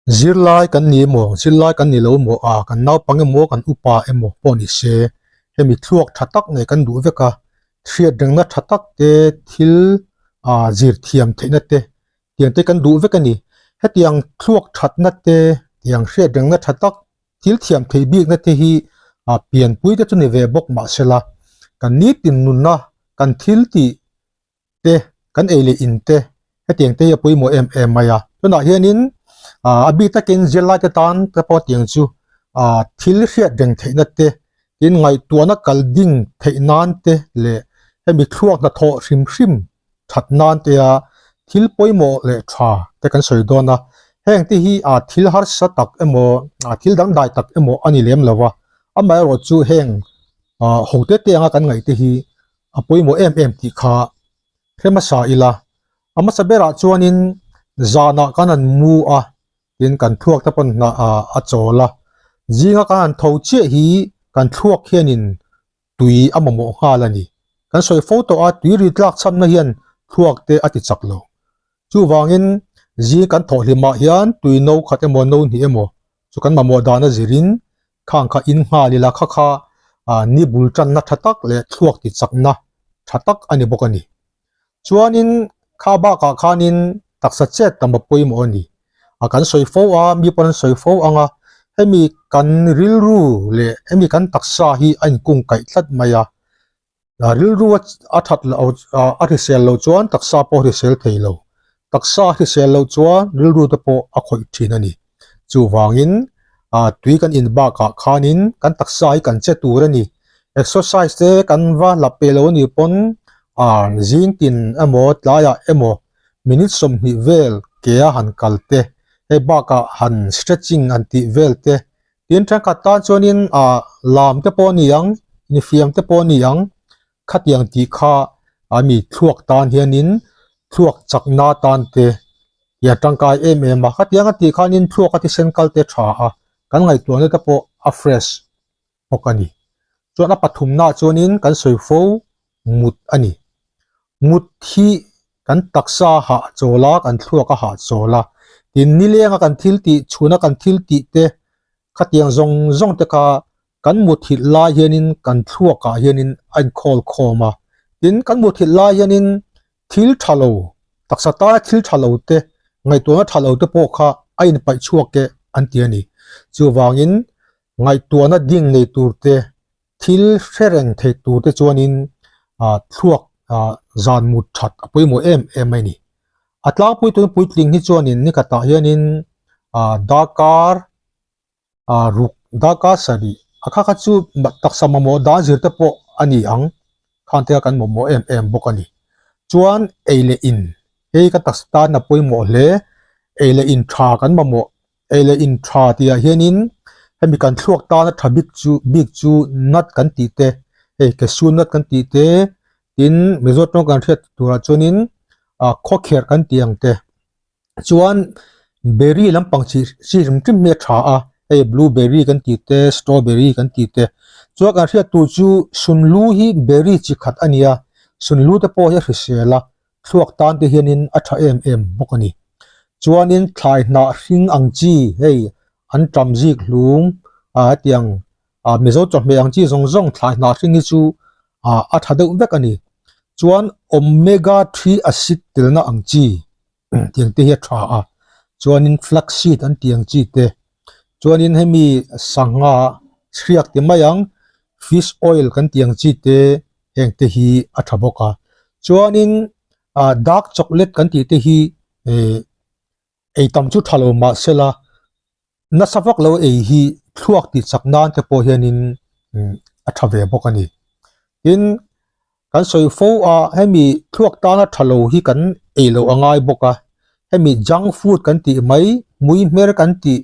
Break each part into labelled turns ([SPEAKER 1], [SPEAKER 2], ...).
[SPEAKER 1] Zirlai kan ni emaw, zirlai kan ni lo emaw a, kan naupang emaw kan upa emaw pawh ni se, hemi thluak tha tak nei kan duh vek a, hriat rengna tha tak te thil ah zir thiam theihna te tiang te kan duh vek a ni. Hetiang thluak thatna te tiang hriat rengna tha tak thil thiam theih bikna te hi ah pianpui te chu ni ve bawk mahsela kan nitin nunna kan thil tih te kan ei leh in te hetiang te hi a pawimawh em em mai a tunah hianin ah a bik takin zirlai te tan te pawh tiang chu ah thil hriat reng theihna te tin ngaihtuahna kal ding theih nan te leh hemi thluak hnathawh hrim hrim that nan te a thil pawimawh leh tha te kan sawi dawn a heng te hi ah thil harsa tak emaw ah thil dangdai tak emaw a ni lem lo va amaherawh chu heng ah ho te te anga kan ngaih te hi a pawimawh em em tih kha hre hmasa ila a hmasa berah chuanin zanah kan han mu a tin kan thluak te pawn hnah ah a chawl a zinga kan han tho chiah hi kan thluak hianin tui a mamawh nghal a ni kan sawi fo tawh a tui ri tlak chhamna hian thluak te a ti chak lo chuvangin zing kan thawh hlimah hian tui no khat emaw no hnih emaw chu kan mamawh dan a zirin khang kha in nghal ila kha kha ah ni bul tanna tha tak leh thluak ti chakna tha tak a ni bawk a ni. Chuanin kha bakah khanin taksa chet tam a pawimawh a ni. A kan sawi fo a, mi pawn an sawi fo ang a, hemi kan rilru leh hemi kan taksa hi a inkung kaih tlat mai a. Rilru a that loh a hrisel loh chuan taksa pawh a hrisel thei lo. Taksa a hrisel loh chuan rilru te pawh a khawih thin a ni. Chuvangin tui kan in bakah khanin kan taksa hi kan che tur a ni. Exercise te kan va la pe lo a nih pawn zing tin emaw tlaiah emaw minute 20 vel ke a han kal te hei bakah han stretching han tih vel te Tin thenkhat tan chuanin ah lam te pawh a ni ang, infiam te pawh a ni ang, khatiang tih kha a mi thluak tan hianin thluak chakna tan te hi a tangkai em em a, khatiang a tih khanin thluak a thisen kal te tha a, kan ngaihtuahna te pawh a fresh bawk a ni. Chuan a pathumnaah chuanin kan sawi fo mut a ni. Mut hi kan taksa a hah chawl a, kan thluak a hah chawl a. Tin, nilenga kan thil tih, chhuna kan thil tih te, khatiang zawng zawng te kha kan muthilh lai hianin kan thluakah hianin a inkhawl khawm a. Tin, kan muthilh lai hianin thil tha lo, taksa tana thil tha lo te, ngaihtuahna tha lo te pawh kha a inpaih chhuak e an ti a ni. Chuvangin, ngaihtuahna ding nei tur te, Thil hre reng thei tur te chuanin ah thluak ah zan mut that a pawimawh em em mai a ni. A tlangpui tun puitling hi chuanin ni khatah hianin ah darkar ah ruk darkar sarih a kha kha chu taksa mamawh dan zir te pawh a ni ang khang te kha kan mamawh em em bawk a ni. Chuan ei leh in hei ka taksa tan a pawimawh hle ei leh in tha kan mamawh Ei leh in tha tihah hianin hemi kan thluak tana tha bik chu bik chu nut kan tih te hei cashew nut kan tih te tin Mizo tawng kan hriat turah chuanin ah khawkherh kan tih ang te chuan berry lampang chi chi hrim hrim hi a tha a hei blueberry kan tih te strawberry kan tih te chuan kan hriat tur chu sunlu hi berry chi khat a ni a sunlu te pawh hi a hrisel a. thluak tan te hianin a tha em em bawk a ni. Chuanin thlai hnah hring ang chi hei an tam zik hlum ah hetiang ah Mizo chawhmeh ang chi zawng zawng thlai hnah hring hi chu ah a tha deuh vek a ni. Chuan omega 3 acid telna ang chi tiang te hi a tha a, chuanin flax seed an tih ang chi te, chuanin hemi sangha hriak ti mai ang fish oil kan tih ang chi te heng te hi a tha bawk a chuanin ah dark chocolate kan tih te hi eh ei tam chu tha lo mahsela nasa vak lo ei hi thluak tih chak nan te pawh hianin a tha ve bawk a ni tin kan sawi fo a hemi thluak tana tha lo hi kan ei loh a ngai bawk a hemi junk food kan tih mai mui hmer kan tih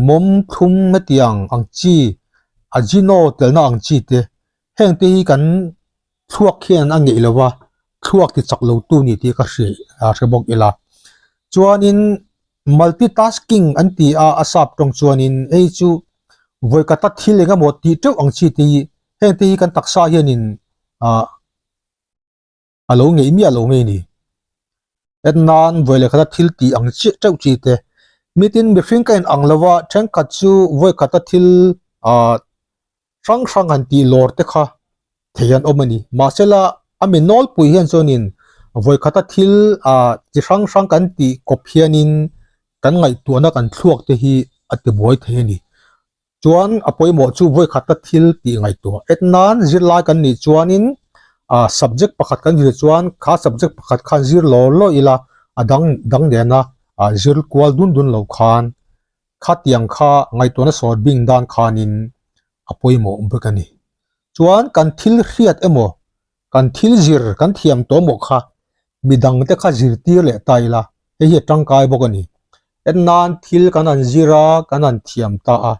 [SPEAKER 1] mawm thlum hetiang ang chi ajino telna ang chi te Heng te hi kan thluak hian a ngeih lo va, thluak ti chak lo tu ni tih ka hre a hre bawk ila. Chuanin multitasking an ti a, a sap tawng chuanin hei chu vawi kata thil eng emaw tih teuh ang chi te hi heng te hi kan taksa hianin ah a lo ngeih miah lo ngei ni. En nan vawi leh khata thil tih ang chiah teuh chi te. Mitin mihring ka in ang lo a, thenkhat chu vawikhata thil ah hrang hrang han tih lawr te kha thei an awm a ni. Mahsela a mi nawlpui hian chuanin vawikhata thil ah chi hrang hrang kan tih kawp hianin kan ngaihtuahna kan thluak te hi a tibuai thei a ni. Chuan a pawimawh chu vawikhata thil tih ngaihtuah et nan zirlai kan nih chuanin ah subject pakhat kan zir chuan kha subject pakhat khan zir law law ila a dang dang nena ah zir kual dun dun lo khan khatiang kha ngaihtuahna sawr bing dan khanin a pawimawh bawk a ni. Chuan kan thil hriat emaw kan thil zir kan thiam tawh maw kha midang te kha zirtir leh ta ila hei hi a tangkai bawk a ni. En nan thil kan han zir a kan han thiam ta a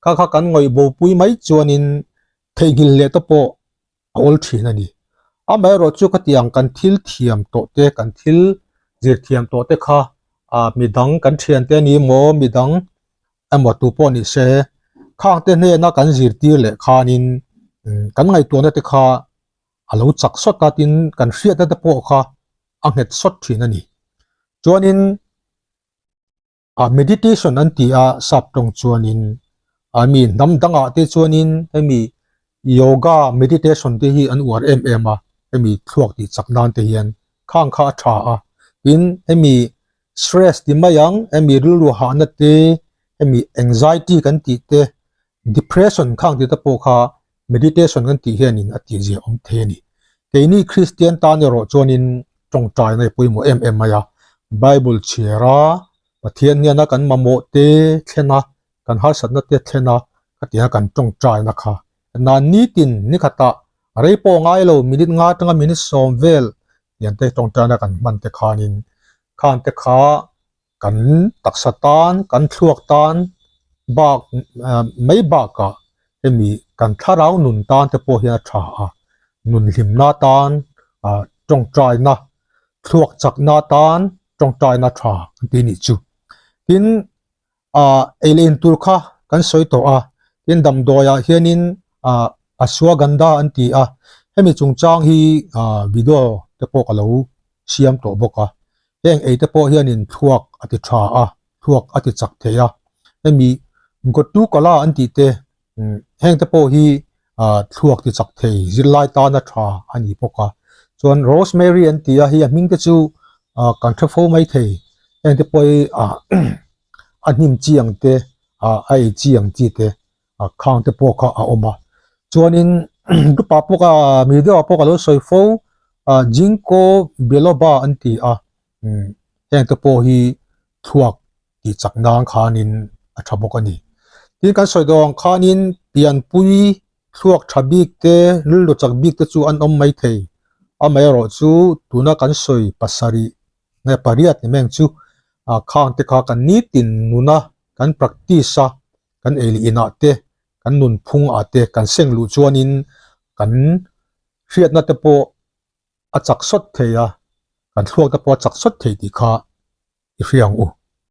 [SPEAKER 1] kha kha kan ngawih bopui mai chuanin theihnghilh leh te pawh a awl thin a ni. Amaherawh chu khatiang kan thil thiam tawh te kan thil zir thiam tawh te kha ah midang kan thian te a ni maw midang emaw tu pawh ni se khang te hnena kan zirtir leh khanin kan ngaihtuahna te kha a lo chak sawt a tin kan hriatna te pawh kha a nghet sawt thin a ni. Chuanin ah meditation an ti a sap tawng chuanin ah mi hnam dangah te chuanin hemi yoga meditation te hi an uar em em a hemi thluak tih chak nan te hian khang kha a tha a tin hemi stress ti mai ang hemi rilru hahna te hemi anxiety kan tih te depression khang tih te pawh kha meditation kan tih hianin a tih zia awm thei a ni. Keini Kristian tan erawh chuanin tawngtaina hi pawimawh em em mai a, Bible chhiar a, Pathian hiana kan mamawh te thlen a, kan harsatna te thlen a, khatianga kan tawngtaina kha nan nitin nikhatah rei pawh ngai lo minute nga atanga minute sawm vel tiang te tawngtaina kan hman te khanin khan te kha kan taksa tan kan thluak tan bak mai bakah hemi kan thlarau nun tan te pawh hian a tha a nun hlimna tan ah tawngtaina thluak chakna tan tawngtaina tha an tih anih chu tin ah ei leh in tur kha kan sawi tawh a tin damdawi ah hianin ah ashwagandha an ti a hemi chungchang hi ah video te pawh ka lo siam tawh bawk a heng ei te pawh hianin thluak a ti tha a thluak a ti chak thei a hemi gotukala an tih te heng te pawh hi ah thluak ti chak thei zirlai tana tha a ni bawk a chuan rosemary an ti a hei a hming te chu ah kan hre fo mai thei heng te pawh hi ah a hnim chi ang te ah a ei chi ang chi te ah khang te pawh kha a awm a chuanin group ah pawh ka video ah pawh ka lo sawi fo ah ginkgo biloba an ti a heng te pawh hi thluak tih chak nan khanin a tha bawk a ni tin kan sawi dawh ang khanin pianpui thluak tha bik te rilru chak bik te chu an awm mai thei amaherawh chu tuna kan sawi pasarih nge pariat ni mai ang chu ah khang te kha kan nitin nuna kan practice a kan ei leh inah te kan nunphung ah te kan seng luh chuanin kan hriatna te pawh a chak sawt thei a kan thluak te pawh a chak sawt thei tih kha i hria ang u.